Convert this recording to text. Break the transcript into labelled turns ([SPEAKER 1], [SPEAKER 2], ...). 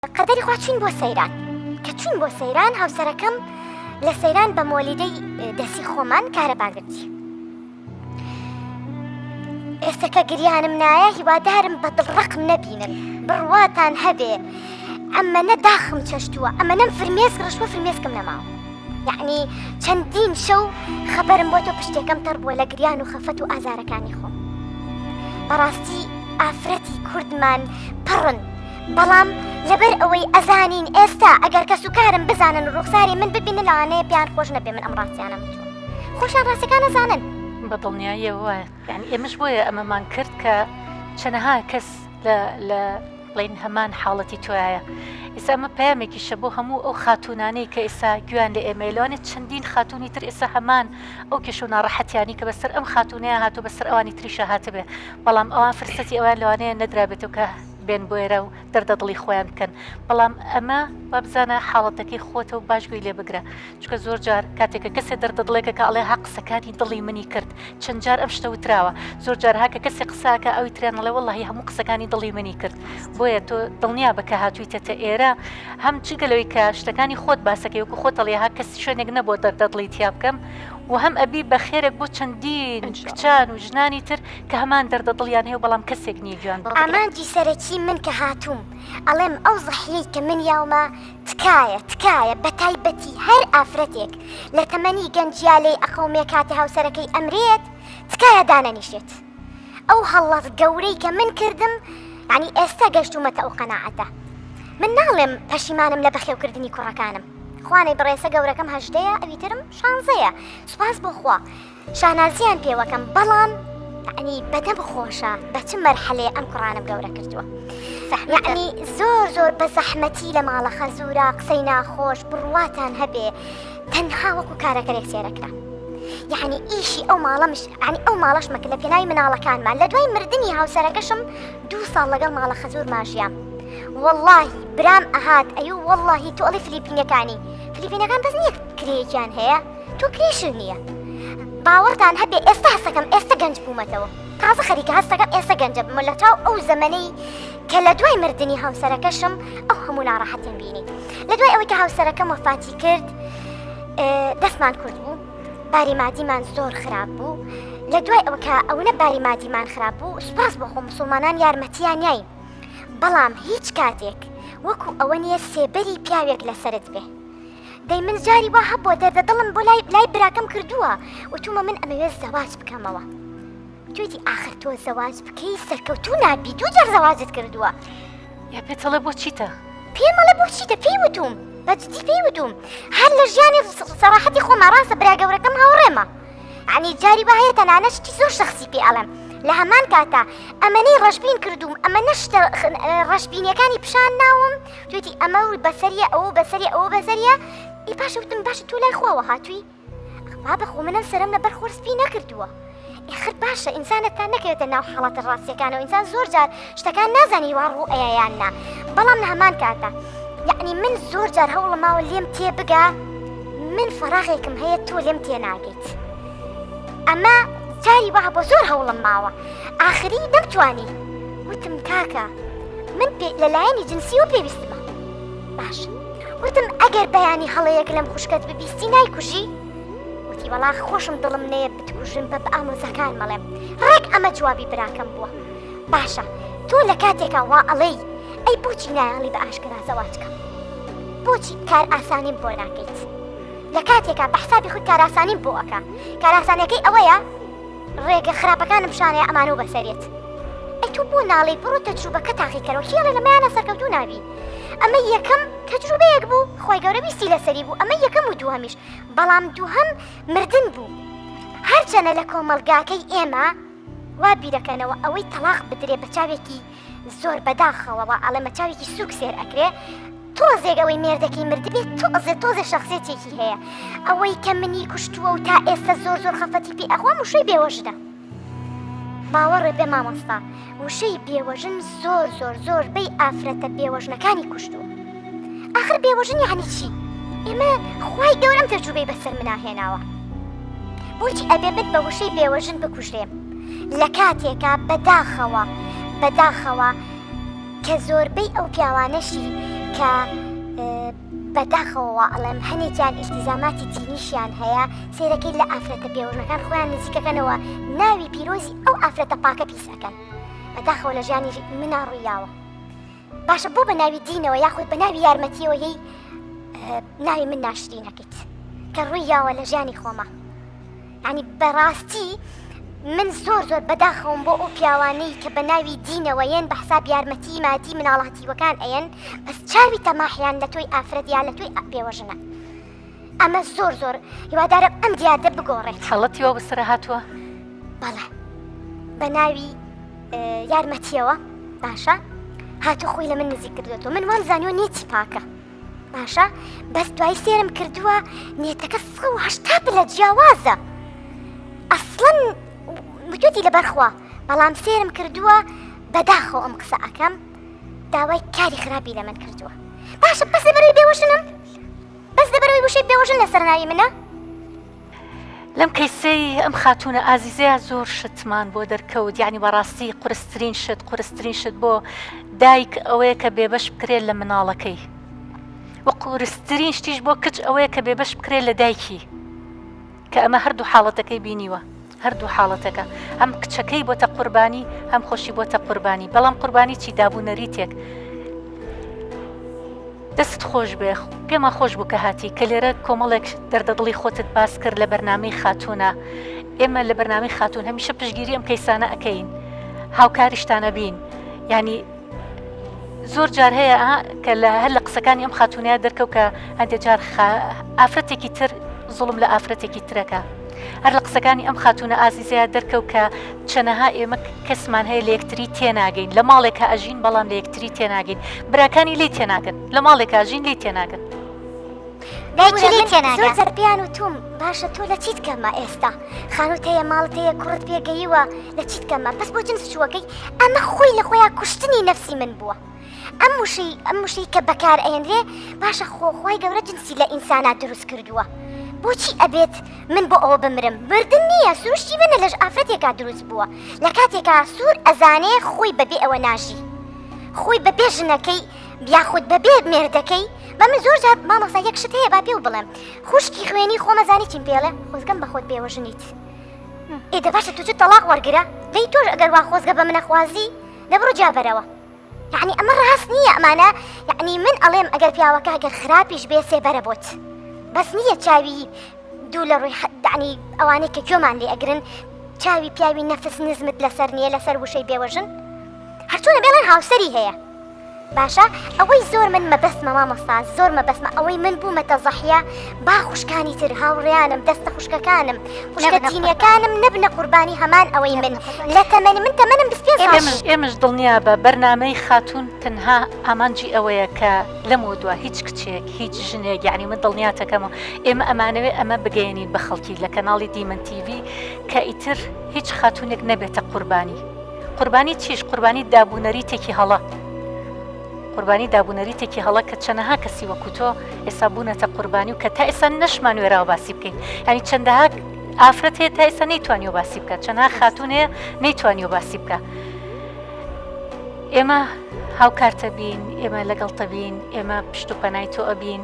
[SPEAKER 1] قەدەری خوا چوین بۆ سەیران کە چوین بۆ سەیران هاوسەرەکەم لە سەیران بە مۆلیدەی دەسی خۆمان کارەبا گرتی ئێستا کە گریانم نایە هیوادارم بە دڵڕقم نەبینن بڕواتان هەبێ ئەمە نە داخم چەشتووە ئەمە نەم فرمێسک ڕشوە فرمێسکم نەماوە یعنی چەندین شەو خەبەرم بۆ تۆ پشتێکەم تەڕ بووە لە گریان و خەفەت و ئازارەکانی خۆم بەڕاستی ئافرەتی کوردمان پڕن بەڵام لەبەر ئەوەی ئەزانین ئێستا ئەگەر کەس و کارم بزانن و ڕوخساری من ببینن لەوانەیە پێیان خۆش نەبێ من ئەم ڕاستیانەم وتووە خۆشیان ڕاستیەکان ئەزانن.
[SPEAKER 2] بە دڵنیاییەوە وایە یانی ئێمەش بۆیە ئەمەمان کرد کە چەنەها کەس لە لە بڵێین هەمان حاڵەتی تۆیایە ئێستا ئەمە پەیامێکیشە بۆ هەموو ئەو خاتوونانەی کە ئێستا گوێیان لە ئێمەیە لەوانەیە چەندین خاتوونی تر ئێستا هەمان ئەو کێشە و ناڕەحەتیانەی کە بەسەر ئەم خاتوونەیا هاتووە بەسەر ئەوانی تریشا هاتبێ بەڵام ئەوان فرسەتی ئەویان لەوانەیە نەدرابێتەوە کە بێن بۆ ئێرە و دەردە دڵی خۆیان بکەن بەڵام ئەمە وابزانە حاڵەتەکەی خۆتە و باش گوێی لێ بگرە چونکە زۆر جار کاتێک کە کەسێ دەردە دڵێکە کە ئەڵێ ها قسەکانی دڵی منی کرد چەند جار ئەم شتە وتراوە زۆر جار ها کە کەسێ قساکە ئەوی تریان ئەڵێ وەڵاهی هەموو قسەکانی دڵی منی کرد بۆیە تۆ دڵنیا بە کە هاتوویتەتە ئێرە هەم جگە لەوەی کە شتەکانی خۆت باسەکەی وەکو خۆت ئەڵێ ها کەس شوێنێک نەبووە دەردە دڵی تیا بکەم و هەم ئەبی بە خێرێک بۆ چەندین کچان و ژنانی تر کە هەمان دەردە دڵیان هەیە و بەڵام کەسێک نییە گوێیان بۆ بگرێت.
[SPEAKER 1] ئامانجی سەرەکی من کە هاتووم ئەڵێم ئەو زەحیەی کە من یاومە تکایە تکایە بەتایبەتی هەر ئافرەتێک لە تەمەنی گەنجیا لێی ئەقەومێ کاتێ هاوسەرەکەی ئەمرێت تکایە دانەنیشێت ئەو هەڵەت گەورەی کە من کردم یعنی ئێستا گەشتومەتە ئەو قەناعەتە من ناڵێم پەشیمانم لە بەخێوکردنی کوڕەکانم خوانەی بڕێسە گەورەکەم هەژدەیە ئەوی ترم شانزەیە سوپاس بۆ خوا شانازیان پێوەکەم بەڵام یعنی بەدەم خۆشە بە چ مەرحەلەیە ئەم کوڕانم گەورە کردووە یعنی زۆر زۆر بە زەحمەتی لە ماڵە خەزورا قسەی ناخۆش بڕواتان هەبێ تەنها وەکو کارەکەرێک سێرەکرا یعنی ئیشی ئەو ماڵەمش یعنی ئەو ماڵەشمە کە لە پێناوی مناڵەکانمان لە دوای مردنی هاوسەرەکەشم دوو ساڵ لەگەڵ ماڵە خەزور ماژیام واللهی برام ئەهات ئەیو واللهی تۆ ئەڵێ فلیپینەکانی فلیپینەکان بەس نییە کرێیەکیان هەیە تۆ کرێشت نییە باوەڕتان هەبێ ئێستا هەستەکەم ئێستا گەنج بوومەتەوە تازە خەریکە هەستەکەم ئێستا گەنجە بمە لە چاو ئەو زەمەنەی کە لە دوای مردنی هاوسەرەکەشم ئەو هەموو ناڕەحەتیم بینی لە دوای ئەوەی کە هاوسەرەکەم وەفاتی کرد دەستمان کورت بوو باری مادیمان زۆر خراپ بوو لە دوای ئەوە کە ئەوەنە باری مادیمان خراپ بوو سوپاس بۆ خۆ مسلمانان یارمەتیان یاین بەڵام هیچ کاتێک وەکو ئەوە نییە سێبەری پیاوێک لەسرت بێ دەی من جاری وا هەبووە دەردە دڵم بۆ لای لای براکەم کردووە وتومە من ئەمەوێت زەواج بکەمەوە توێتی ئاخر تۆ زەواج بکەی سەرکەوتوو نابی دوو جار زەواجت کردووە
[SPEAKER 2] یا پێت ئەڵێ بۆ چیتە؟
[SPEAKER 1] پێم ئەڵێ بۆ چیتە پێی وتوم بە جدی پێی وتوم هەر لە ژیانی سەراحەتی خۆما ڕاستە برا گەورەکەم هاوڕێمە یعنی جاری وا هەیە تەنانەت شتی زۆر شەخسی پێ ئەڵێم لە هەمان کاتا ئەمەنەی ڕەشبین کردوم ئەمە نەشتە ڕەشبینیەکانی پیشان ناوم توێتی ئەمە و بەسەریە ئەو بەسەریە ئەو بەسەریە ئی پاشە وتم باشە تۆ لای خواوە هاتووی بابە خۆ منم سەرم لەبەر خۆر سپی نەکردووە ئیخر باشە ئینسانە تا نەکەوێتە ناو حاڵەتە ڕاستیەکانەوە ئینسان زۆر جار شتەکان نازانی وا ڕوو ئەیا یان نا بەڵام لە هەمان کاتە یعنی من زۆر جار هەوڵم ماوە لێم تێ بگا من فەراغێکم هەیە تۆ لێم تێ ناگەیت ئەمە جاری وا بۆ زۆر هەوڵم ماوە ئاخری نەمتوانی وتم کاکە من لەلایەنی جنسیەوە پێویستمە باش وتم ئەگەر بەیانی هەڵەیەک لەم خوشکەت ببیستی نایکوژی؟ وتی وەڵا خۆشم دڵم نەیە بتکوژم بە ئامۆزاکان مەڵێم ڕێک ئەمە جوابی براکەم بووە باشە تۆ لە کاتێکا وا ئەڵێی ئەی بۆچی نایەڵی بە ئاشکرا زەواج کەم بۆچی کار ئاسانیم بۆ ناکەیت لە کاتێکا بە حسابی خۆی کاراسانیم بۆ ئەکا کاراسانەکەی ئەوەیە ڕێگە خراپەکانم پیشانەیە ئەمانە و بەسەرێت ئەی تۆ بۆ ناڵێی بڕۆ تەجروبەکە تاقیکەرەوە کێ ئەڵێ لەمەیانە سەرکەوتوو نابی ئەمە یەکەم تەجروبەیەک بوو خوای گەورە ویستی لەسەری بوو ئەمە یەکەم و دووهەمیش بەڵام دووهەم مردن بوو هەرچەنە لە کۆمەڵگاکەی ئێمە وا بیرەکەنەوە ئەوەی تەلاق بدرێ بە چاوێکی زۆر بەداخەوە وا ئەڵێم بە چاوێکی سوک سێر ئەکرێ تۆزێک ئەوەی مێردەکەی مردبێت تۆزێ تۆزێ شخصێتێکی هەیە ئەوەی کە منی کوشتووە و تا ئێستا زۆر زۆر خەفەتی پێ ئەخۆم وشەی بێوەژنە باوەڕێ بێ مامۆستا وشەی بێوەژن زۆر زۆر زۆر بەی ئافرەتە بێوەژنەکانی کوشتووە ئاخر بێوەژن یعنی چی ئێمە خوای گەورەم تەجروبەی بەسەر منا هێناوە بۆچی ئەبێ من بە وشەی بێوەژن بکوژرێم لە کاتێکا بەداخەوە بەداخەوە کە زۆربەی ئەو پیاوانەشی. کە بەداخەوە وا ئەڵێم هەنێکیان ئیلتیزاماتی دینیشیان هەیە سەیرەکەی لە ئافرەتە بێوەژنەکان خۆیان نزیکەکەنەوە ناوی پیرۆزی ئەو ئافرەتە پاکە پیس ئەکەن بەداخەوە لە ژیانی منا ڕوویاوە باشە بۆ بە ناوی دینەوە یاخود بە ناوی یارمەتیەوە یەی ناوی من ناشرینەکەیت کە ڕووی یاوە لە ژیانی خۆمە یعنی بەڕاستی من زۆر زۆر بەداخەوم بۆ ئەو پیاوانەی کە بە ناوی دینەوە یەن بە حساب یارمەتی مادی مناڵ هەتیوەکان ئەیەن بەس چاوی تەماحیان لە تۆی ئافرەت یا لە تۆی بێوەژنە ئەمە زۆر زۆر هیوادارم ئەم دیاردە بگۆڕێت.
[SPEAKER 2] حاڵەتی وا بەسەر هاتووە؟
[SPEAKER 1] بەڵێ بە ناوی یارمەتیەوە باشە هاتوو خۆی لە من نزیک کردوێتەوە من وام زانیوە نێتی پاکە باشە بەس دوای سێرم کردووە نێتەکە 180 پلە جیاوازە ئەسڵەن وتوێتی لەبەرخوا بەڵام سێرم کردووە بەداخەوە ئەم قسە ئەکەم داوای کاری خراپی لە من کردووە باشە بەس لەبەرەوەی بێوەژنم بەس لەبەرەوەی وشەی بێوەژن لەسەر ناوی منە.
[SPEAKER 2] لەم کەیسەی ئەم خاتوونە ئازیزەیا زۆر شتمان بۆ دەرکەوت یانی بەڕاستی قورسترین شت قورسترین شت بۆ دایک ئەوەیە کە بێبەش بکرێت لە مناڵەکەی و قورسترین شتیش بۆ کچ ئەوەیە کە بێبەش بکرێت لە دایکی کە ئەمە هەردوو حاڵەتەکەی بینیوە هەردوو حاڵەتەکە هەم کچەکەی بۆتە قوربانی هەم خۆشی بۆتە قوربانی بەڵام قوربانی چی دابوو نەریتێک دەستت خۆش بێ پێمان خۆش بوو کە هاتی کە لێرە کۆمەڵێک دەردە دڵی خۆتت باس کرد لە بەرنامەی خاتوونە ئێمە لە بەرنامەی خاتوون هەمیشە پشگیری ئەم کەیسانە ئەکەین هاوکاریشتانە بین یعنی زۆر جار هەیە کە لە هەر لە قسەکانی ئەم خاتونەیە دەرکەوت کە هەندێک جار ئافرەتێکی تر زوڵم لە ئافرەتێکی ترەکە هەر لە قسەکانی ئەم خاتونە ئازیزەیە دەرکەوت کە چەنەها ئێمە کەسمان هەیە لە یەکتری تێناگەین لە ماڵێکا ئەژین بەڵام لە یەکتری تێناگەین براکانی لی تێناگەن لە ماڵێکا ژین لی تێناگەن.
[SPEAKER 1] دایکی لێی تێناگا. زۆر جار پێیان وتوم باشە تۆ لە چیت کەمە ئێستا خانوت هەیە ماڵت هەیە کوڕت پێ گەیوە لە چیت کەمە بەس بۆ جنس چووەکەی ئەمە خۆی لە خۆیا کوشتنی نەفسی من بووە ئەم وشەی ئەم وشەی کە بەکار ئەهێنرێ باشە خۆ خوای گەورە جنسی لە ئینسانا دروست کردووە بۆچی ئەبێت من بۆ ئەوە بمرم مردن نییە سروشتی منە لەش ئافرەتێکا دروست بووە لە کاتێکا سوور ئەزانێ خۆی بەبێ ئەوە ناژی خۆی بەبێ ژنەکەی یاخود بەبێ مێردەکەی بە من زۆر جار مامۆستا یەک شت هەیە با پێو بڵێم خوشکی خوێنی خۆمە زانی چیم پێڵێ خۆزگەم بە خۆت بێوە ژنیت ئێ دە باشە تۆ چ تەڵاق وەرگرە دەی تۆش ئەگەر وا خۆزگە بە منەخوازی دە بڕۆ جیابەرەوە یعنی ئەمە ڕاست نییە ئەمانە یعنی من ئەڵێم ئەگەر پیاوەکە گەر خراپیش بێ سێبەرە بۆت بەس نییە چاوی دوو لە ڕووی یعنی ئەوانەی کە گوێمان لێ ئەگرن چاوی پیاوی نەفس نزمت لەسەر نییە لەسەر وشەی بێوەژن هەرچۆنە بێڵێن هاوسەری هەیە باشە ئەوەی زۆر من مەبەستمە مامۆستا زۆر مەبەستمە ئەوەی من بوومەتە زەحیە با خوشکانی تر هاوڕێیانم دەستە خوشکەکانم خوشکە دینیەکانم نەبنە قوربانی هەمان ئەوەی من لە تەمەنی من تەمەنم 25 ساڵ
[SPEAKER 2] ئێمەش ئێمەش دڵنیابە بەرنامەی خاتوون تەنها ئامانجی ئەوەیە کە لەمەودوا هیچ کچێک هیچ ژنێک یعنی من دڵنیاتەکەمەوە ئێمە ئەمانەوێ ئەمە بگەیەنین بە خەڵکی لە کەناڵی دیمەن تیڤی کە ئیتر هیچ خاتوونێک نەبێتە قوربانی قوربانی چیش؟ قوربانی دابونەریتێکی هەڵە. قوربانی دابونەریتێکی هەڵە کە چەنەها کەسی وەکو تۆ ئێستا بوونەتە قوربانی و کە تا ئێستا نەشمان وێراوە باسی بکەین. یانی چەندەها ئافرەت هەیە تا ئێستا نەیتوانیوە باسی بکات، چەندەها خاتوون هەیە نەیتوانیوە باسی بکا. ئێمە هاوکارتە بین، ئێمە لەگەڵتە بین، ئێمە پشت و پەنای تۆ ئەبین.